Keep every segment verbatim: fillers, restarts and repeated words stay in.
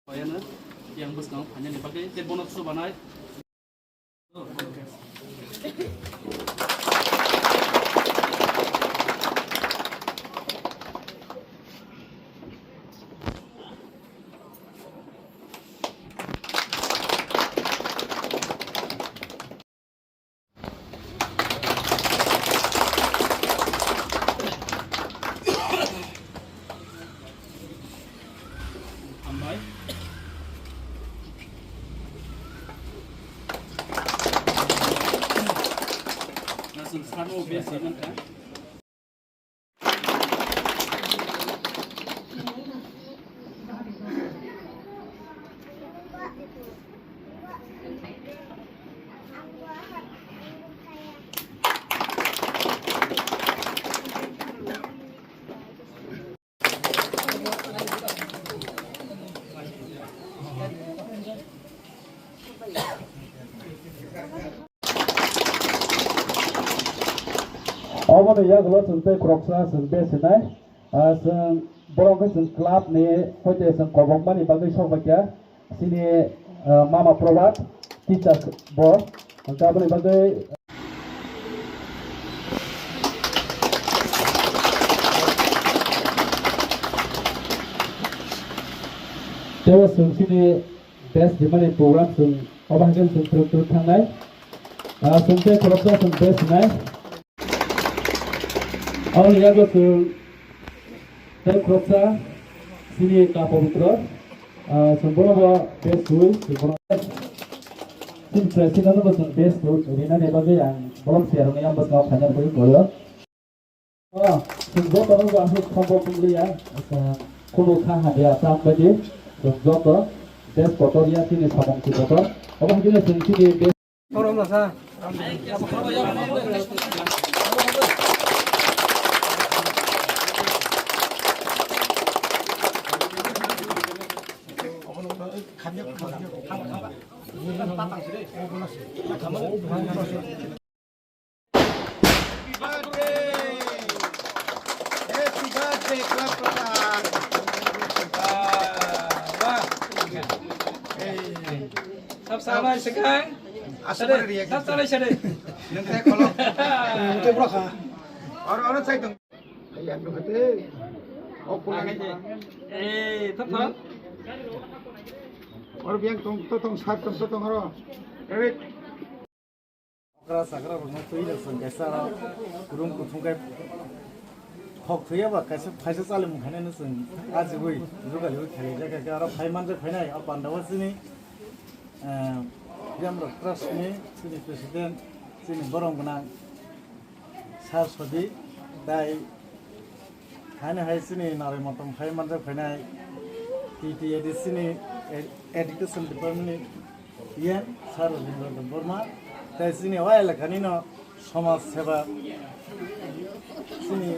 Yang bwskang phainani bagwi tei bono chubanai. Hambai. Nasıl sarı o bir zaman kan. Oboni yagulo chwng tei khoroksa chwng base hinai. Ah, chwng borok khe chwng club ni hoite chwng kobokmani bagwi sok bai kha. Chini, ah, mama Probhat teacher bo. Hwnkhe aboni bagwi teibo chwng chini base rimani program chwng obo hai khe chwng twrwk twrwk thangnai. Ah, chwng tei khoroksa chwng base rinai. Aboni yago chwng tei khoroksa chini ka pabitro, ah, chwng bono bo best wi, chwng bono chini president no bo chwng best wi rinani bagwi ang bolong se rwngya bwskango phaina bagwi koyo. Ah, chwng joto no bo aswk sombo wng liya, asa, khunu kha hamya tang bagwi chwng joto best kotor ya chini samung si kotor. Obo hai khe chwng chini best Korom rasa. Happy birthday, clap, clap. Ah, wah. Hey. Sab salai sekarang. Asal ada reaction. Sab salai sade. Yang saya kalau. Itu berapa? Orang-orang saya dong. Yang berapa? Oh, pulang aja. Eh, tetap. Orang yang tong, tong, sar, tong, tong, orang. Ready? Okra sakra rokno twi rok chwng kaisa oro room kuthung khe khok thwiya ba kaisa phaisa chalimung khainai no chwng ajigwi jugali wi khaijak khe oro phai manjak phainai o pandao chini, eh, Yamrok Trust ni chini president chini borom gwnang Sir Sodi tai haino hai chini narwi motom phai manjak phainai T T A D C ni ed-, education department ni E M Sir Rabindra Debbarma, tai chini o elakani no somaj seva chini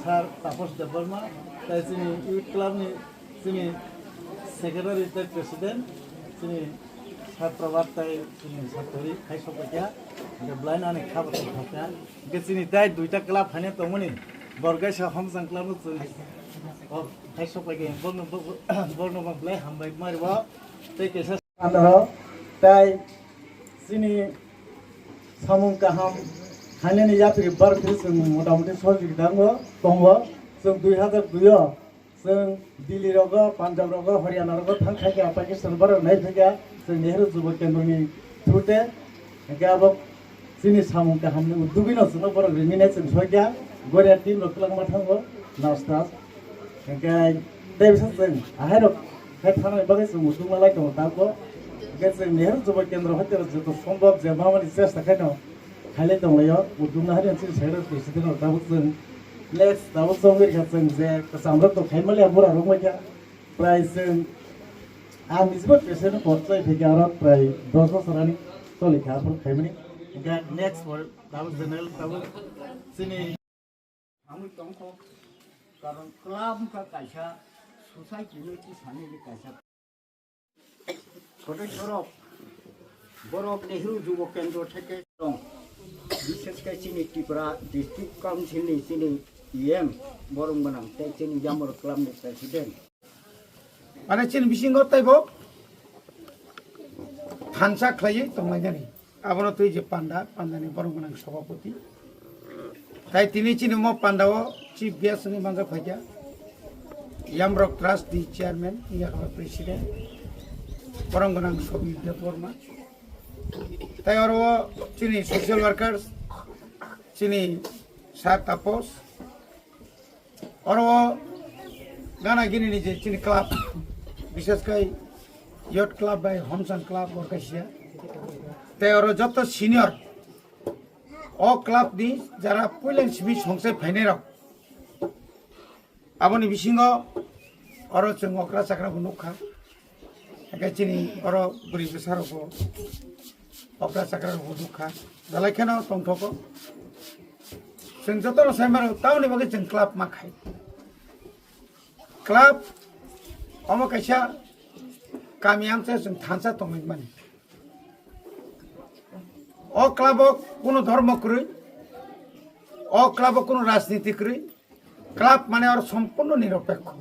Sir Taposh Debbarma, tai chini youth club ni chini secretary tai president, chini Sir Prabhat tai chini secretary hai sokphaikha, hingke belai no ani kha bwtwi thokha, hingke chini tai duita club haino tongmani, borok kaisa Homjang club no chwng o hai sokphaikha, borokno bo-, borokno bo belai hambai mari bo, tei kaisa Ano, tai chini samung kaham khainani yapri barthi chwng motamuti sojogita tongo, tongo. Chwng dui hazar dui o chwng Delhi rogo, Punjab rogo, Haryana rogo thang khaikha, Pakistan borok nai phaikha, chwng Nehru Jubo Kendro ni through te. Hingke abo chini samung kaham ni udugui no chwngno borok rimine chwng sokya, Goria team rok kwlangma thango, nas tas. Hingke tei bisa chwng ahairok hai thangnani bagwi chwng utung lalai tongo tabuk. Hingke chwng Nehru Jubo Kendro hoite joto sombhob je mamani chesta khaino khailai tonglaio. Utung nahari chini secretary president rok tabuk chwng next tabuk chongwi rikha chwng je kwchamrok tong khaimaliya bura rok maikha. Prai chwng ang nisibo president port chai phaikha aro prai dos bosor ani cholikha aphuru khaimani. Hingke next pore tabuk general tabuk chini Hamwi tongkho, karon club wngkha kaisa society no tisani kaisa. Kotai sorok, borok Nehru Jubo Kendro theke tong. Bishes khe chini Tripura District Council ni chini E M borok gwnang tei chini Yamor Club ni President. Mane chini bisingo teibo thansa khlaiwi tonglainani. Abono twi je panda, pandani borom gwnang sabhapati. Tai tini chini mo pandao chief guest ni manja phaikha. Yamrok Trust ni chairman, yakha president. Borom gwnang Sobir Debbarma. Tai oro chini social workers, chini Sir Tapos, oro gana gini ni je chini club, bishes kai Youth Club bai Homsan Club or kaisa. Tai oro joto senior o club ni jara puilen simi songsai phainai rok. Aboni bisingo oro chwng okra chakra bo nukha. Hake chini oro bwrwi bwsa rok bo okra chakra rok bo nukha. Dalai kheno tongthoko. Chwng jotono sai mano, tamoni bagwi chwng club ma khai. Club omo kaisa kami amcha chwng thansa tongwi mani. O club o kuno dhormo kwrwi, o club o kuno rajniti kwrwi, club mane oro sompurno niropekho.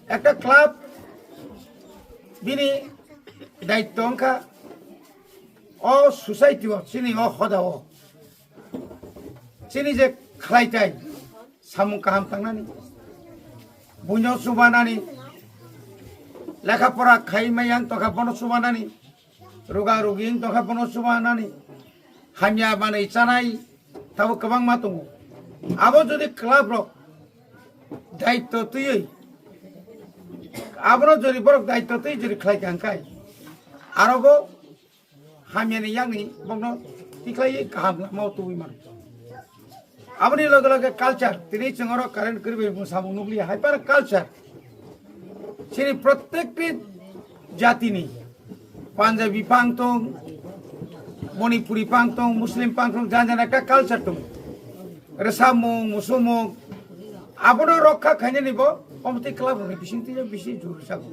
Ekta club bini daitto wngkha o society o, chini o hoda o, chini je khlaitai samung kaham tangnani, buino chubanani, lekha pora khai mai yang tongkha bono chubanani, ruga rugi wng tongkha bono chubanani, hamya manwi chanai tabo kwbangma tongo. Abo jodi club rok daitto twiwi, abono jodi borok daitto twi jodi khlai kha hwnkhe, aro bo hamyani yakni bokno tikhlaiwi kaham lamao tubui mano. Aboni loge loge culture, tini chwng oro current kwrwi bai samung nukliya, hai phano culture. Chini protekti jatini, Punjabi phang tong, Manipuri phang tong, Muslim phang tong, jan jan ekta culture tong. Rwsapmung, musumung, abono rokha khainani bo, omtwi club rokni bisingtwi bisi juru sago.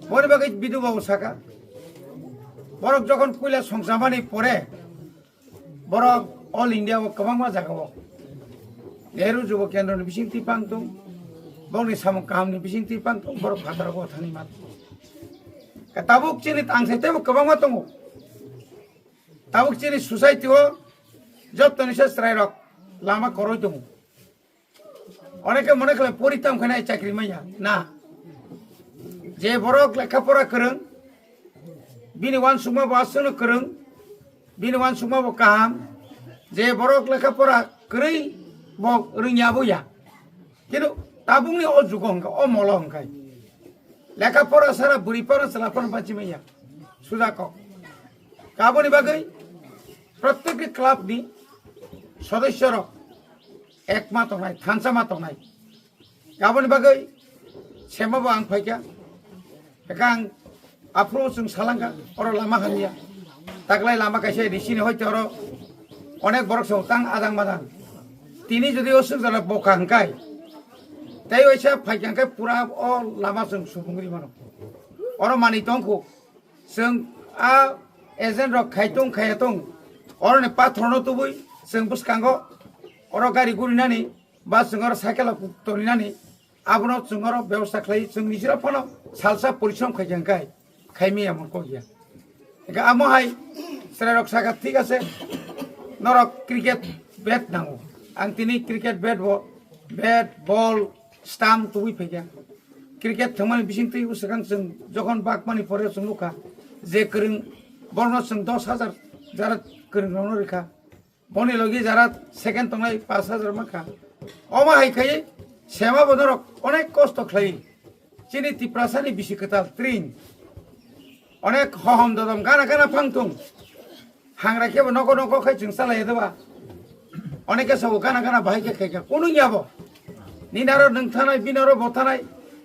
Boni bagwi Bidu Babu saka, borok jokhon puila songchamani pore, borok All India o kwbangma jaga o Nehru Jubo Kendro ni bising twi pang tong, bokni samung kaham ni bising twi pang tong, borok phataro bo thani ma. Ka tabuk chini tang sai tebo kwbangma tongo. Tabuk chini society o joto ni se chwrai rok lama koroi tongo. Oneke mone khlai pori tam khana chakri manya. Na. Je borok lekha pora kwrwng, bini wansukma bo aswkno kwrwng, bini wansukma bo kaham. Je borok lekha pora kwrwi bo rwngya bo ya. Kintu tabukni o jugo hwnkha, o molo hwnkha. Lekha pora sara bwrwi pora chwla pora bachi manya. Suja kok. Kaboni bagwi protekti club ni sodosyo rok ekma tongnai, thansa ma tongnai. Aboni bagwi sema bo ang phaikha. Eka ang aphuru chwng salangkha, oro lama hamya. Taklai lama kaisa risini hoite oro onek borok se utang adang madang. Tini jodi o swk jora bokha hwnkhe, tei waisa phaikha hwnkhe pura o lama chwng subungri mano. Oro manwi tongkhu. Chwng a agent rok khai tong khaya tong, oroni pathorno tubui chwng bwskango oro gari gurinani ba chwng oro cycle rok toninani, abono chwng oro bebosta khlai chwng nijora phano salsa porishrom khai kha hwnkhe khaimaya mon kok ya. Hwnkhe amo hai chwrai rok saka thik ase, norok cricket bat nango, ang tini cricket bat bo, bat, ball, stump tubui phaikha. Cricket thwngmani bisingtwi bwswkang chwng jokhon bakmani pore chwng nukha je kwrwng borokno chwng dos hajar jara kwrwng rokno rikha. Boni logi jara second tongnai pash hajar mankha. Omo hai khai sema bo norok onek kosto khlai. Chini Tiprasani bisi kwtal tring. Onek hohom dodom gana gana phang thung. Hangra khe bo nogo nogo khai chwng chalai ya doba. Oneke sabo gana gana bahai khe khai kha. Kunu ya bo. Nini aro nwng thanai, bini aro bo thanai.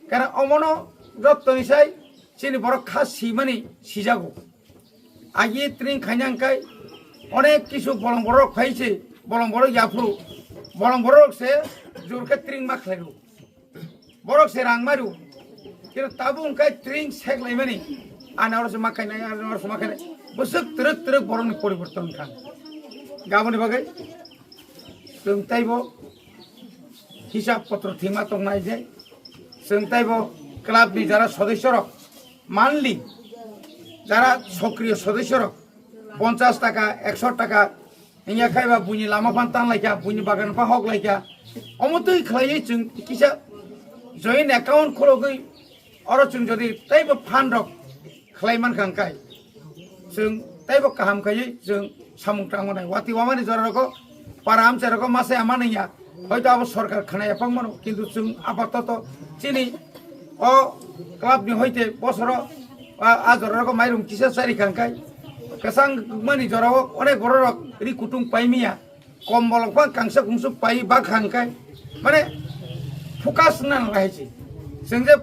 Kana omono jottoni sai chini borok kha simani sijago. Agi tring khaina hwnkhe onek kisu bolong borok phai se, bolong borok yaphuru. Bolong borok se jor khe tring ma khlairu. Borok se rang maru. Kino tabuk hwnkhe tring sek laimani. Ani oro se ma khainai, ani oro se ma khainai. Bwswk twrwk twrwk borokni poriborton wngkha. Aboni bagwi chwng teibo hisab potro thwima tongnai je. Chwng teibo club ni jara sodosyo rok Monthly jara sokriyo sodosyo rok ponchas taka, ekso taka, hinya khai ba buini lama phan tan laikha, buini bagan phan hok laikha, omo twi khlaiwi chwng kisa joint account khulogwi oro chwng jodi teibo phan rok khlai mankha hwnkhe chwng teibo kaham khaiwi chwng samung tangmanai. Watwi wamani jora rogo para amchai rogo masa ya manwi ya. Hoito abo sorkar khna ya pang mano, kintu chwng apatoto chini o club ni hoite bosoro a, a jora rogo mairum kisa chari kha hwnkhe kwchang mani jora o onek borok rok ri kutung pai miya. Kombol pha kangsa kungsu pai ba kha hwnkhe mane focus nang lahai se. Chwng je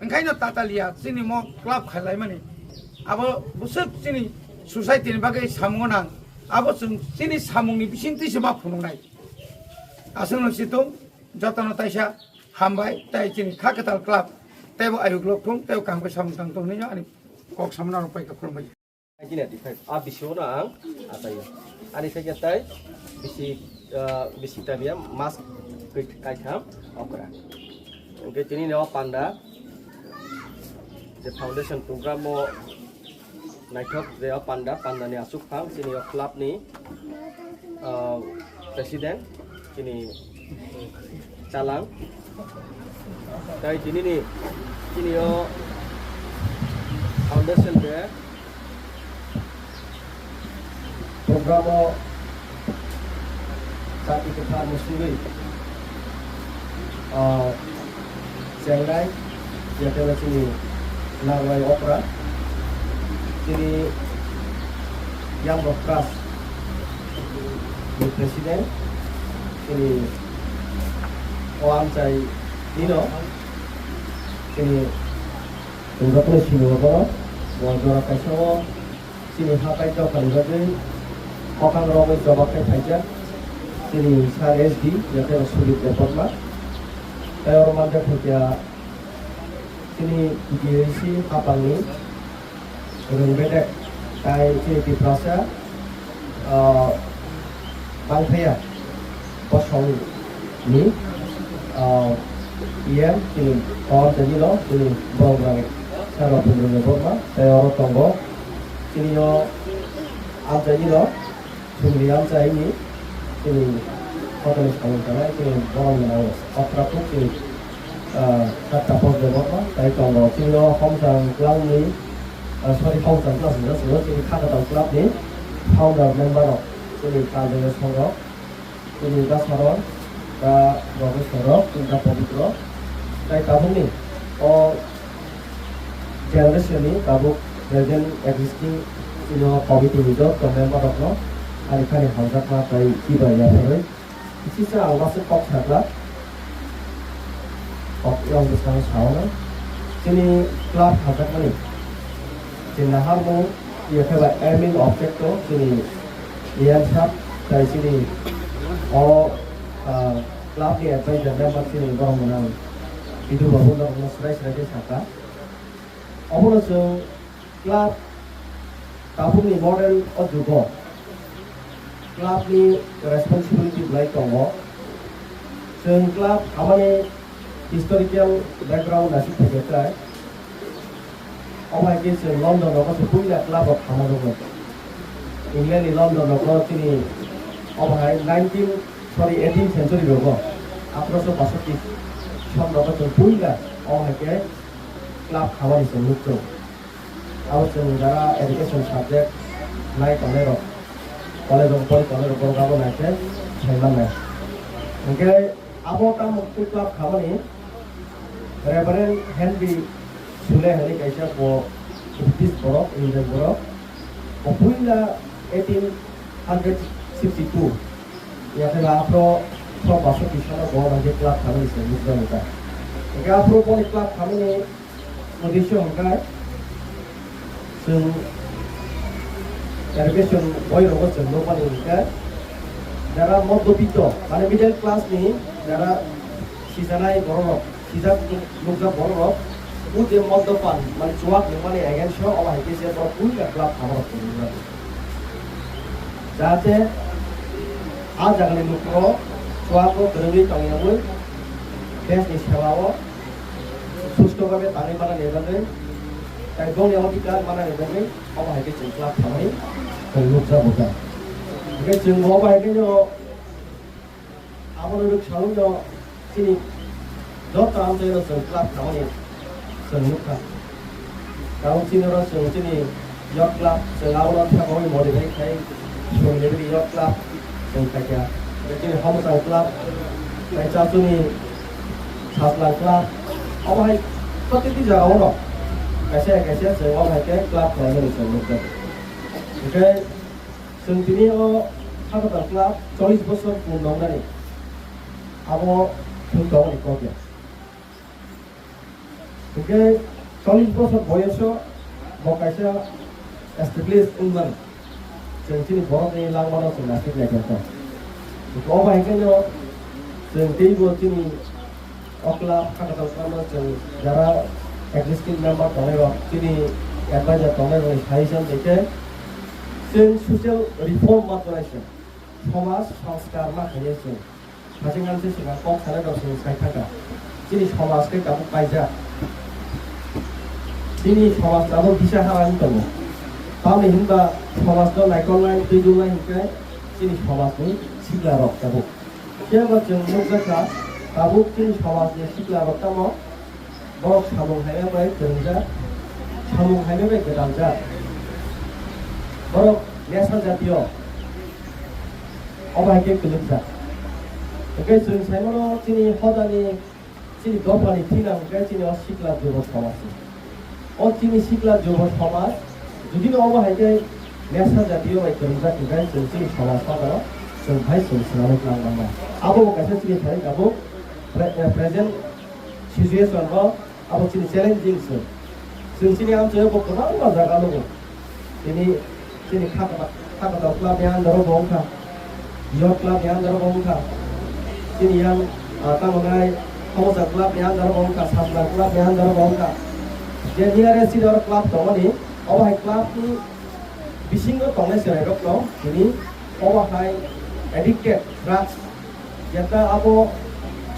wngkhaino tataliya chini mo club khailai mani. Abo bwswk chini society ni bagwi samungo nang. Abo chwng chini samungni bisingtwi se ma phunuknai. Aswkno situng jotono taisa hambai tai chini kha kwtal club teibo ayuk lok thung teibo kaham khe samung tang tong hinwi ani kok samna rok pai kha khulumbai. Nineteen eighty-five, a bisio no ang achaio. Ani khe tai bisi, ah, bisi tamya mas kai-, kaitham okra. Hwnkhe tini no panda je foundation program o naithok je o panda, panda ni aswk phang chini o club ni, ah, president chini Chalang. Tai tini ni, tini o foundation de program o chati kwthar musungwi, ah, Chengnai, yatela chini Narwai Okra, chini Yamrok Trust ni president, chini o amchai nino, chini Tungjaknai sini o borok, bo jora kaisa o chini hatai dophani bagwi kokang rogwi choba khe phaijak, chini sir S D, yakhe Sudip Debbarma. Tai oro manjak phaikha chini T T A C hapangni rwng bedek, tai chini Tiprasa, ah, bangphaya bosong ni, ah, E M chini Pawan Tejilo chini borok rang saro Pindrino Borma, tai oro tongo chini o amchaini rok. Chwngni amchaini chini hotani samung tanai chini borok ni nango. Okra kuk chini, ah, Khatta Pos Debbarma tai tongo. Chini o Homchang Club ni, ah, sorry, Homchang Club ni, chini Khakatal Club ni founder member rok, chini Kanjaya Songrok, chini Da Saron, Da Rogeshwar rok, chini Da Pabitro, tai tabukni o generation ni tabuk present existing chini committee ni joto member rok no ani khani hamjakma tai kiba yapharwi kisisa ang bwswk kok sakla kok yang bwskango sao na chini club hamjakmani chini naharmung yakhe ba aiming object o chini E M sir tai chini o, ah, club ni advisor member chini borok mwnang Bidu Babu norokno swrai swrai khe sakha. Obono chwng club tabukni modern o jugo club ni responsibility belai tongo. Chwng club khamani historical background naisik phaikhe tai. Obo hai khe chwng London rogo se puila club rok khama rwgo. England ni London rogo chini obo hai nineteen, sorry, eighteen century rogo, atharoso basathi son rogo chwng puila obo hai khe club khamani chwng nukjao. Abo chwng jara education subject nai tongnai rok, college o pori tongnai rok borok abo nai khe sai mannai. Hwnkhe abo tamo twi club khamani Reverend Henry Sule hwnwi kaisa bo Baptist borok, Indian borok. Bo puila eighteen hundred sixty-two, yakhe ba aphro, aphro basathi sano bo hwnwi club khamani se nukjagwi ta. Hwnkhe aphro boni club khamani uddesyo hwnkhe chwng education boi rogo chwng nukmani hwnkhe jara modhopito, mane middle class ni jara sijanai borok rok, sijak nuk-, nukjak borok rok, o je modhopan, mane chuwak nungmani against o, obo hai khe se borok puila club khamarok tongmani. Jahate a jagani lukurok chuwak o kwrwngwi tongyawi desh ni seba o susto bhabe tangwi mannani bagwi Tai bongni odhikar manani bagwi obo hai khe chwng club thangnani chwng nukjago kha. Hwnkhe chwng bo obo hai khe no abono rwk saui no chini joto amchaino chwng club thangnani chwng nukha. Tabuk chini oro chwng chini yacht club chwng abono thepagwi modify khai chwng lebri yacht club chwng khaikha. Chini Hamsang club, tai chachuni Sajla club, obo hai protiti jagao no kaisa kaisa chwng obo hai khe club khlaimani chwng nukjago. Hwnkhe chwng tini o Hakha Club chollish bosor purno wngnani abo thwng tongmani kok ya. Hwnkhe chollish bosor boyoso bo kaisa establish wngmani. Chwng chini borokni langmano chwng naisik naikha kha. Obo hai kheno chwng teibo chini o club Hakha Clubno chwng jara existing member tongnairok, chini advisor tongnairokni suggestion bai khe chwng social reform ma khlai se, somaj sanskar ma khlai se. Haching ang se swkang kok sanai rok se sai thangkha. Chini somaj khe tabuk kaijak. Chini somaj tabuk bisa ha wng tongo. Tamni hinba somajno naikolnai, twijlnai hinkhe chini somajni sikla rok tabuk. Phiya ba chwng nukjakha, tabuk chini somajni sikla rok tamo Borok samung haima bai kwrwngjak, samung haima bai gwdaljak. Borok nesa jatio obo hai khe kwlwkjak. Hwnkhe chwng saimano chini hodani, chini dophani thina hwnkhe chini o sikla jubo somaj. O chini sikla jubo somaj, judino obo hai khe nesa jatio bai kwrwngjak hwnkhe chwng chini somaj hodano chwng hai chwng swnamwi tlang mannai. Abo bo kaisa chini thani tabuk pre-, present situation o abo chini challenging se. Chwng chini amchaio bo kwbangma jaga nugo. Tini chini Khakata, Khakata club ni under o bo wngkha. Yacht club ni under o bo wngkha. Chini yang, ah, tamo nai Khamosa club ni under o bo wngkha, Sajla club ni under o bo wngkha. Je nearest chini oro club tongmani, obo hai club ni bisingo tongnai chwrairokno tini obo hai addicted drugs, jeta abo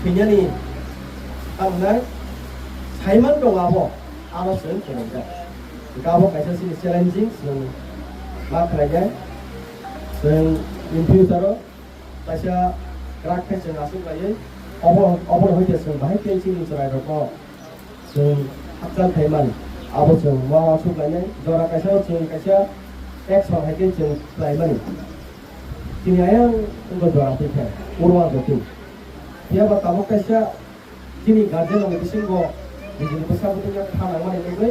thwinani tamnai saiman tongo abo, abo chwng khenai jak. Hwnkhe abo kaisa chini challenging chwng ma khlainai. Chwng in future o kaisa drug khe chwng aswk laiwi obo, obo hai khe chwng bahai khe chini chwrairokno chwng hakchal khaimani, abo chwng ma uansuk lainai, jora kaisa o chwng kaisa action hai khe chwng khlaimani. Chini ayang wngkha jora twi khe, oro ang twi. Phiya ba tabuk kaisa chini guardian rokni bisingo nijini bwsa bwtwino kha nangmani wngwi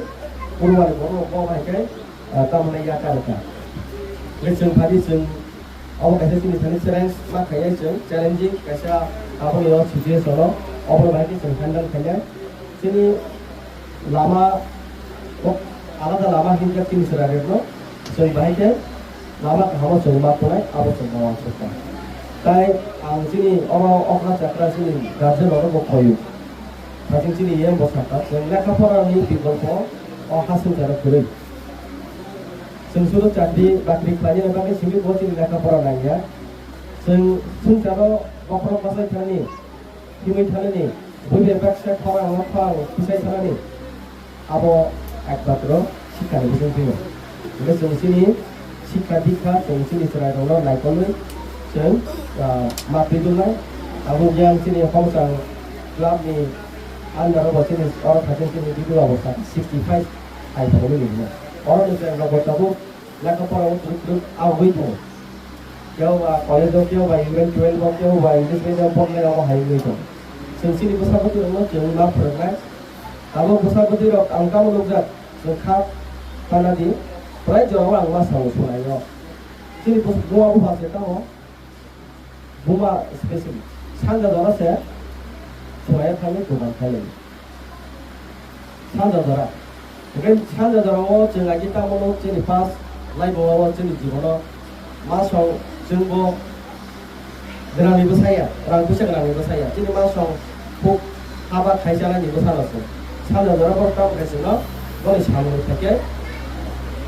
oro ani borok rok bo hai khe ah, tamoni yakar kha. Hwnkhe chwng phadi chwng abo kaisa chini thani challenge ma khainai chwng, challenging kaisa aboni o situation o, obo bai khe chwng handle khainai. Chini lama o alada lama hinkhe chini chwrairokno chwng bahai khe lama kahamo chwng ma tongnai, abo chwng ma uansuk kha. Tai ang chini oro okra chakra chini guardian rokno bo khoywi. Haching chini yeng bo sakha, chwng lekha porani bikolpo o ha swngcharo kwrwi. Chwng sudu chakri bakri khlainani bagwi simi bo chini lekha pora nangya. Chwng swngcharo bokhorok bachai thanani, himwi thanani, bui bai baksa khorang o khorang khuchai thanani, abo ekmatro sikhani bising twiyo. Hwnkhe chwng chini sikha dikha, chwng chini chwrairokno naikolwi chwng, ah, ma twidulnai. Abo yang chini Hongchang club ni under o bo chini oro thaichung chini video abo sakha sixty five hai phano nini hino. Oro ni chwrairok bo tabuk lekha pora o twrwk twrwk awgwi tongo. Kebo ba college o, kebo ba eleven twelve o, kebo ba English medium pornai abo hai wngwi tongo. Chwng chini bwsa bwtwi rokno chwng ma phwrwngnai. Abo bwsa bwtwi rok ang tamo nukjak, chwng kha panadi, prai jorao ang ma sao sunai o. Chini bus-, buma bupha se tamo, buma specially. Sanja jora se, chwraia thangwi dogan khailai. Sanja jora. Hwnkhe sanja jora o chwng agi tamo no chini past life o, chini jibono ma song chwngbo gwnangni bwsaya, rang puisa gwnangni bwsaya. Chini ma song huk haba khaichanani bwsano se. Sanja jora borok tamo khe chwngno boni samung theke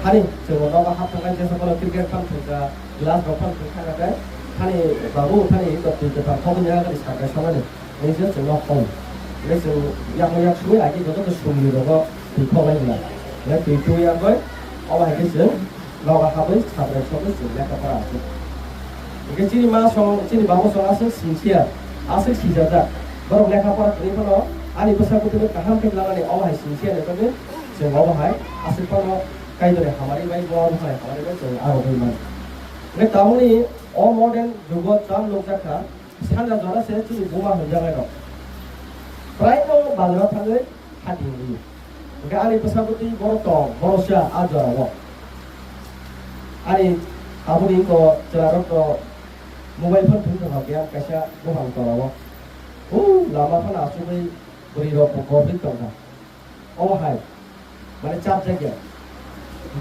hani chwngbo nogo hap thangkha jesa phano cricket phano thwngkha. Glass rok phano thwng thangkha tei thani babu thani twi kwthar khobwi ya gari sakha samani. Hwnwi se chwngno hon. Hwnwi chwng yakno yak simi agi joto khe sumni rogo twi khok lai glak. Hwnkhe twi twi ya bai, obo hai khe chwng nogo habwi sabrai sogwi chwng lekha pora aswk. Hwnkhe chini ma song, chini babo song aswk sincere, aswk sijajak. Borok lekha pora kwrwi phano ani bwsa bwtwino kaham khe lanani obo hai sincere ni bagwi chwng obo hai aswk phano Kaitorni hamari bai, bo obo hai hamari bai chwng aro bai mano. Hwnkhe tabukni o modern jugo chwng nukjak kha, sanja jora se chini buma hwnjaknai rok. Prai no bazar o thangwi hati hwnwi. Hwnkhe ani bwsa bwtwi borok tong, borok siya a jora o. Ani aboni wngkha chwla rok no mobile phone thwng thwng kha kaisa buphang tola o. O lama phano achugwi bwrwi rok bo gobri tong kha. Obo hai, mane chapjak ya.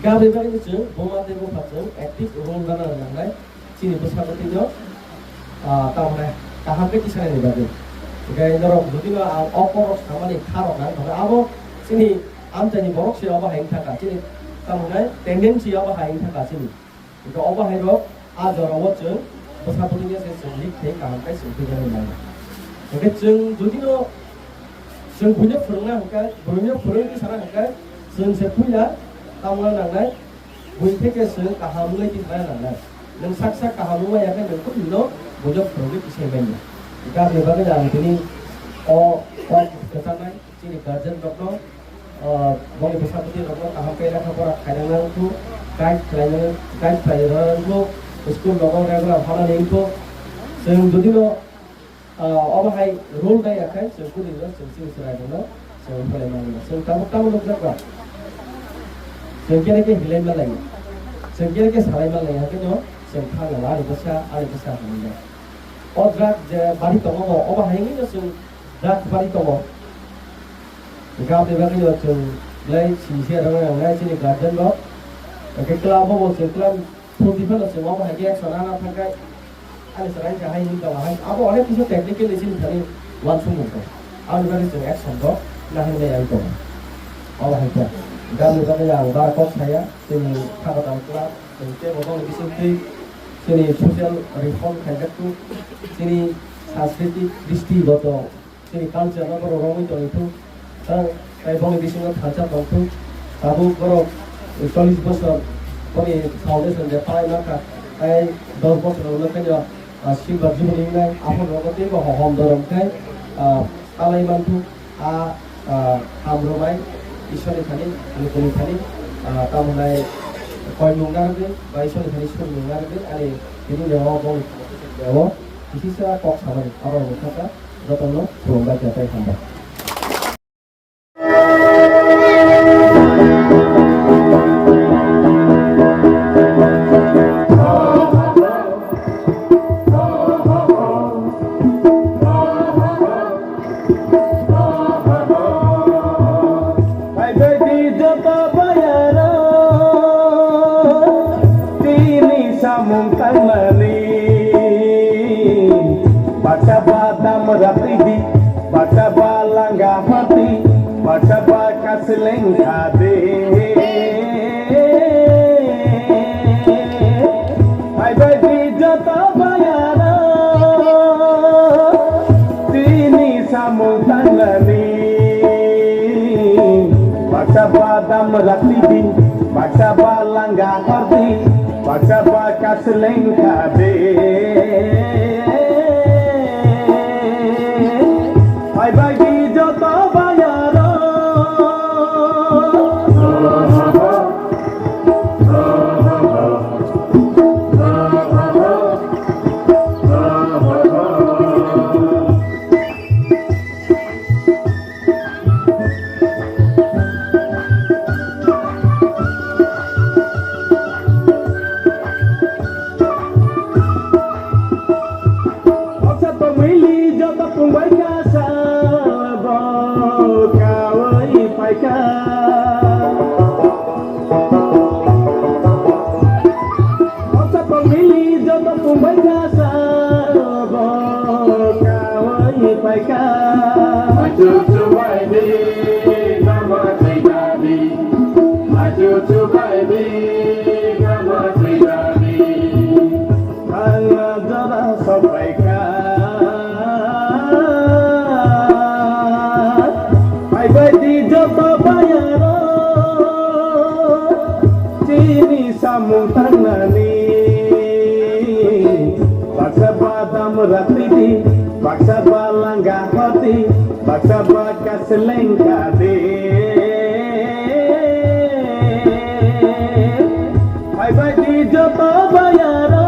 Gabri bagwi chwng buma tei bupha chwng active role rwna nangnai chini bwsa bwtwino, ah, tamone kaham khe tisanaini bagwi. Hwnkhe norok jodi no ang o kokrok samani kha rok nang, tongkhe abo chini amchaini borok se obo hai wngkha kha, chini tamone tendency obo hai wngkha kha chini. Hwnkhe obo hai rok a jora o chwng bwsa bwtwi ya se chwng lik khe kaham khe chwng thwi jani mano. Hwnkhe chwng jodi no chwng buino phwrwngna hwnkhe, buino phwrwngwi sana hwnkhe chwng se puila tamna nangnai, bui theke chwng kaham wngwi twi thana nangnai. Nwng sak sak kaham wngma ya khe nwng kunu no buino phwrwngwi tisai manya. Hwnkhe aboni bagwi ang tini o kok kwchanai. Chini guardian rokno, ah, boni bwsa bwtwi rokno kaham khe lekha pora khaina nangkuk, guide khlaina, guide khlaina nangkuk, school rogo regular hwnna nangkuk. Chwng jodi no, ah, obo hai rule nai ya khe, chwng kunu no chwng chini chwrai rokno chwng belai mangno. Chwng tabuk tamo nukjak ba. Chwng kene khe hilai malai. Chwng kene khe salai malai, hakhe no chwng thang nang ani bwsa, ani bwsa hwnwi. O drug je bari tongo, obo hai wngwi no chwng drug bari tongo. Hwnkhe aboni bagwino chwng belai sincere wngna nangnai chini guardian rok. Hwnkhe club o bo chwng club phunti phano chwng omo hai khe action rwna thangkhe ani chwraini se hai wngwi tongo hai. Abo onek kisa technical ni chini thani uansukmung tong. Aboni bagwi chwng action rok naharnai wngwi tongo. Obo hai khe. Hwnkhe aboni bagwino ang bara kok saya chini Thangkatang club, chwng teibo boni bisingtwi chini social reform khaijak tuk, chini sanskriti, kristi goto, chini culture no borok romwi tongwi thung, tei, tei boni bisingo thansa tong thung. Tabuk borok chollish bosor boni foundation de palai mankha, tei dos bosor ulo khe no, ah, silver jubilee wngnai, aphuru rogo teibo hohom dorom khe, ah, palai man thung. A, ah, hamrwmai Ishwarni thani, lukuni thani, ah, tamo hwnai koimung narwgwi ba Ishwarni thani surmung narwgwi ani tini neo bongni o kisisa kok samani abo rok wngkha jotono khulumbai khe tei hambai. Paibaidi joto bayaro, tini samung tangnani. Baksa ba damra tidi, baksa ba langa hati, baksa ba kasleng khade. Paibaidi joto bayaro, tini samung tangnani. Baksa ba damra tidi, baksa ba langa hati, baksa ba kasleng khade. Paibaidi joto bayaro. Baksa tongmili joto pungbai kasa bo kawi paikha. Baksa tongmili joto pungbai kasa bo kawi paikha. Achu chubai di nama thaidadi. Achu chubai di nama thaidadi. Thangna jora sopaikha. Paibaidi joto bayaro. Baksa baksa selengkha de. Phaibai di joto bayaro.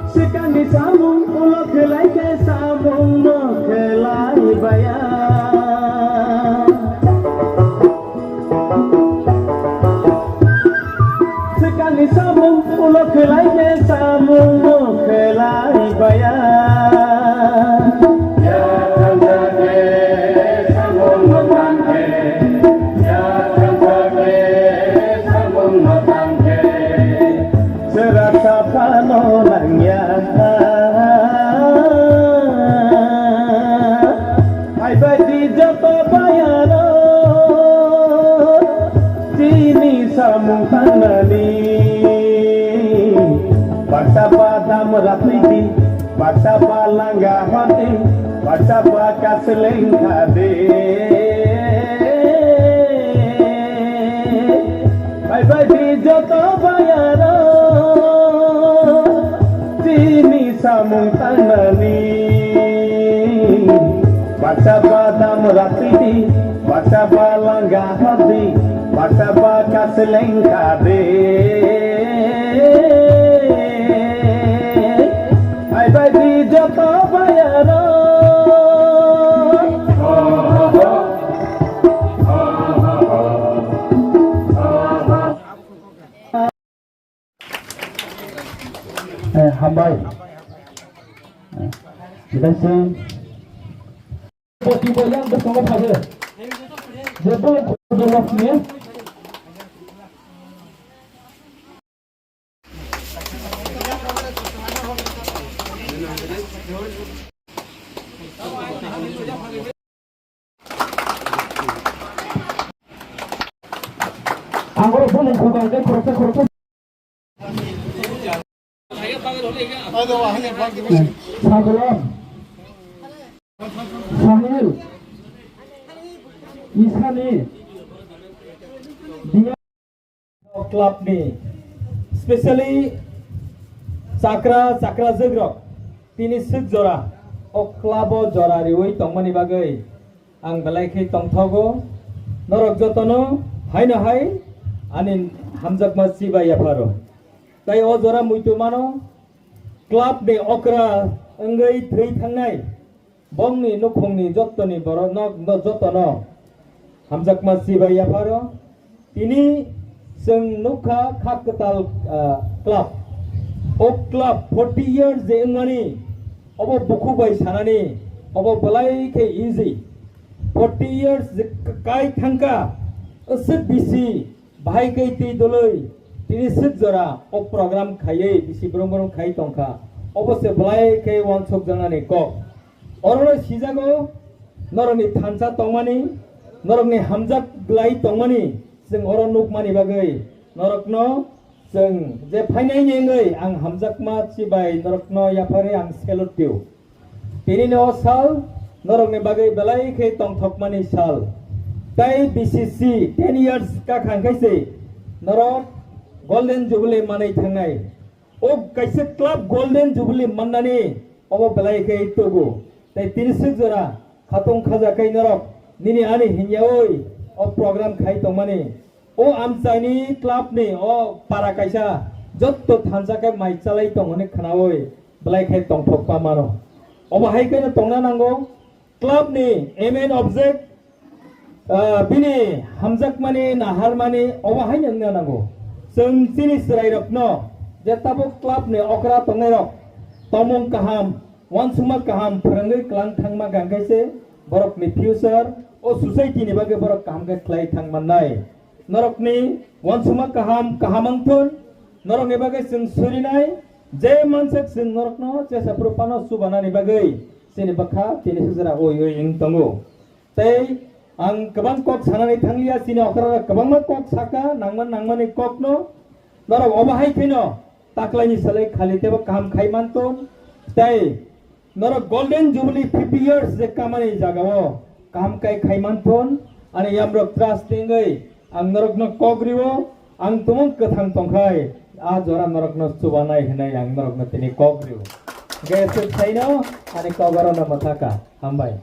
Swkangni samung ulo khlai khe samung no khlai baya. Swkangni samung ulo khlai khe samung no khlai baya. Ya thansa khe samung no tang khe, ya thansa khe samung no tang khe. Sera saphano nangya. Phaibai di joto bayaro, chini samung tangnani. Baksa ba dam rapidi, baksa ba langa hoti, baksa ba kaseleng khade. Phaibai di joto bayaro, chini samung tangnani. Baksa ba dam rapidi, baksa ba langa hadi, baksa ba kaseleng khade. Phaibai di joto bayaro. Eh, hambai. Eh, bidaising. Poti bo yang bwskango phaiyo. Jebo jebo sini. Ang oro bumung khulkang khe khoroksa khoroksa. Sagolam, Sahil, Isani, Diya. Club ni, specially chakra, chakra jwk rok tini swk jora o club o jora riwi tongmani bagwi ang belai khe tongthogo. Norok jotono haino hai ani hamjakma chibai yapharo. Tai o jora muitu mano club ni okra wngwi thwi thangnai. Bongni nukhungni jottoni borok no, no jotono hamjakma chibai yapharo. Tini chwng nukha kha kwtal, ah, club. O club forty years je wngmani, obo bukhuk bai sanani, obo belai khe easy. Forty years je kai thangkha, aswk bisi Bahai khe twi dwlwi tini swk jora o program khaiwi bisi brum brum khai tongkha. Obo se belai khe uansuk jaknani kok. Orono sijago norokni thansa tongmani, norokni hamjak glai tongmani, chwng oro nukmani bagwi norokno chwng je phainaini wngwi ang hamjakma chibai norokno yapharwi ang salute tio. Tinini o sal norokni bagwi belai khe tongthokmani sal. Tai B C C ten years kakhang khe se norok Golden Jubilee manwi thangnai. O kaisa club Golden Jubilee mannani obo belai khe tubu. Tai tini swk jora khatung khaja khe norok nini ani hinyawi o program khai tongmani. O amchaini club ni o para kaisa jotto thansa khe mai chalai tong hwnwi khwnawi belai khe tongthokma mano. Obo hai kheno tongna nango. Club ni main object, ah, bini hamjakmani, naharmani obo haino wngna nango. Chwng chini chwrairokno je tabuk club ni okra tongnairok tongmung kaham, uansukma kaham phwrwngwi kwlang thangma hwnkhe se borokni future o society ni bagwi borok kaham khe khlai thang mannai. Norokni uansukma kaham, kaham wngthun, norokni bagwi chwng surinai, je mansak chwng norokno chesa phuru phano chubanani bagwi chini bwkha tini sujra oi oi wng tongo. Tei Ang kwbang kok sanani thangliya, chini okra kwbangma kok saka, nangma nangmani kokno. Norok obo hai kheno taklaini salai khali tebo kaham khai manton. Tei norok Golden Jubilee fifty years je kamani jagao kaham kai khai manton. Ani yamrok trust tingwi ang norokno kok rio, ang tumung kwthang tongkhai, a jora norokno chubanai hinai ang norokno tini kok rio. Hwnkhe swk saino ani kok orono mwthaka. Hambai.